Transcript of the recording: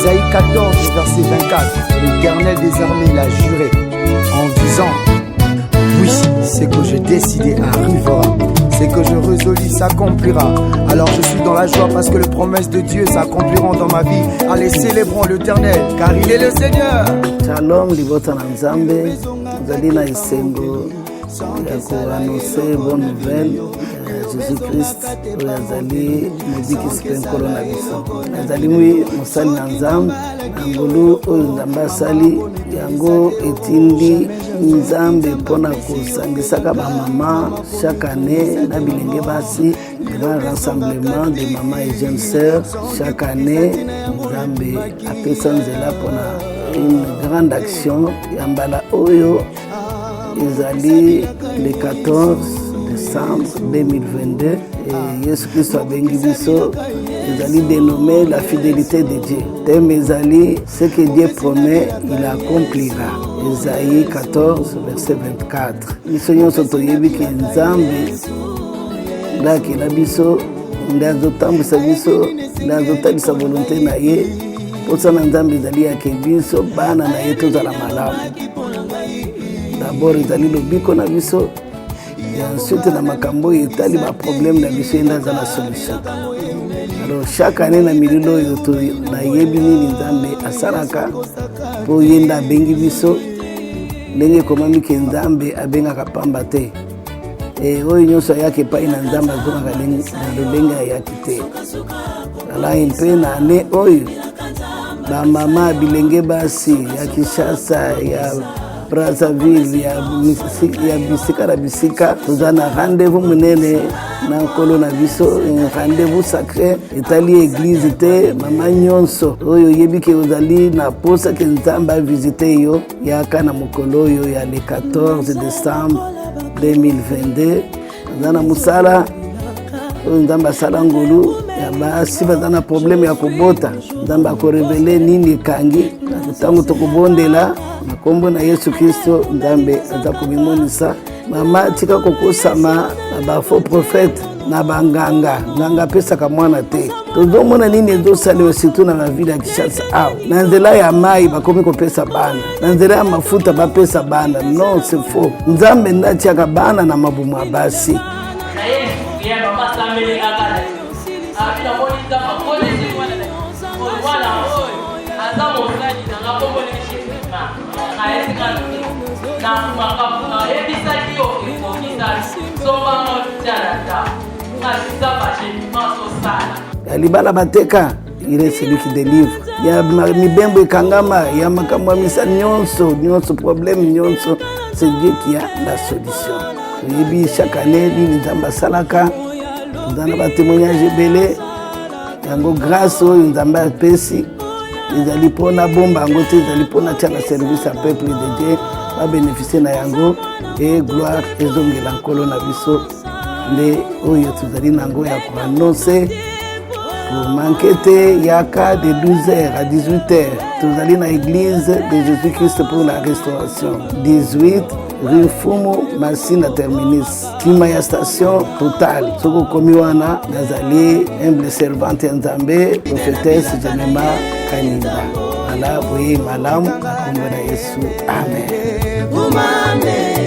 Ésaïe 14, verset 24. L'Éternel des armées l'a juré en disant: Oui, ce que j'ai décidé arrivera. Ce que je résolus s'accomplira. Alors je suis dans la joie parce que les promesses de Dieu s'accompliront dans ma vie. Allez, célébrons l'Éternel, car il est le Seigneur. Shalom libota na Nzambe, ozali na esengo ya koannonce bonne nouvelle ya Jésus Christ oyo azali mobikisi mpe nkolo na biso. Azali mosali na Nzambe na ngolu oyo Nzambe asali yango etindi Nzambe mpona kosangisaka bamama chaque année na bilenge basi, grand rassemblement de mama et jeunes sœurs chaque année. Nzambe apesa nzela mpona une grande action ya mbala oyo ezali le 14 décembre 2022 et Yesu Kristo abengi biso. Ezali dénommé la fidélité de Dieu. Thème ezali: ce que Dieu promet, il accomplira. Esaïe 14 verset 24. Biso nyonso toyebi ke Nzambe nde akela biso, nde azotambwisa biso, nde azotalisa volonté na ye. Mposa na Nzambe ezali yake biso bana na ye tozala malamu. D'abord ezali lobiko na biso, et ensuite na makambo oyo etali baproblème na biso, ye nde aza na solution. Alors chaque année na mililo oyo nayebi nini Nzambe asalaka, mpo ye nde abengi biso. Ndenge ekomami ke Nzambe abengaka pamba te. E oyo nyonso ayaki epai na Nzambe azongaka na lolenge ayaki te. Alai mpe na année oyo, bamama, bilenge basi ya Kinshasa, ya Brazzaville, ya bisika na bisika, toza na rendez-vous monene na Nkolo na biso, rendez-vous sacré. Etali église te. Mama nyonso oyo oyebi ke ozali na posa ke Nzambe avisite yo, yaka na mokolo oyo ya le 14 décembre 2022. Aza na mosala oyo Nzambe asala ngolu ya basi baza na problème ya kobota. Nzambe akorévéler nini ekangi. Ntango tokobondela na nkombo na Yesu Kristo, Nzambe aza komimonisa. Mama, tika kokosama na bafaux prophète, na banganga. Nganga apesaka mwana te. Tozomona nini ezosalema, surtout na bavile ya Kinshasa awa. Na nzela ya mai bakomi kopesa bana, na nzela ya mafuta bapesa bana. Non, c'est faux. Nzambe nde atiaka bana na mabumu ya basi. Na ye ya mama asambelelaka na ye, abi namoni Nzambe akolisi mwana na oyo. Mwana oyo aza mosali nanga, kombona Jemima. Ayesi nga na makambo nayebisaki yo ekokisami. Sombanga tia na ndako, kasi Nzambe Jemima azosala. Ya libala bateka, il est celui qui délivre. Ya mibembo ekangama, ya makambo ya misala nyonso nyonso, problème nyonso, c'est Dieu qui a la solution. Toyebi chaque année nini Nzambe asalaka. Toza na batémoignage ebele. Yango grâce oyo Nzambe apesi ezali mpona bomba yango te, ezali mpona tia na service ya peuple de Dieu, babénéficie na yango e gloire ezongela Nkolo na biso. Nde oyo tozali nango ya koannoncer. Komanquer te, yaka de 12h à 18h. Tozali na Église de Jésus Christ pour la Restauration, 18 rue Fumu Masina Terminus, nsima ya station Total. Soki okomi wana, nazali humble servante ya Nzambe, prophétesse Jemima Kaninda. Ala boyei malamu na kombo na Yesu, amen. Umame.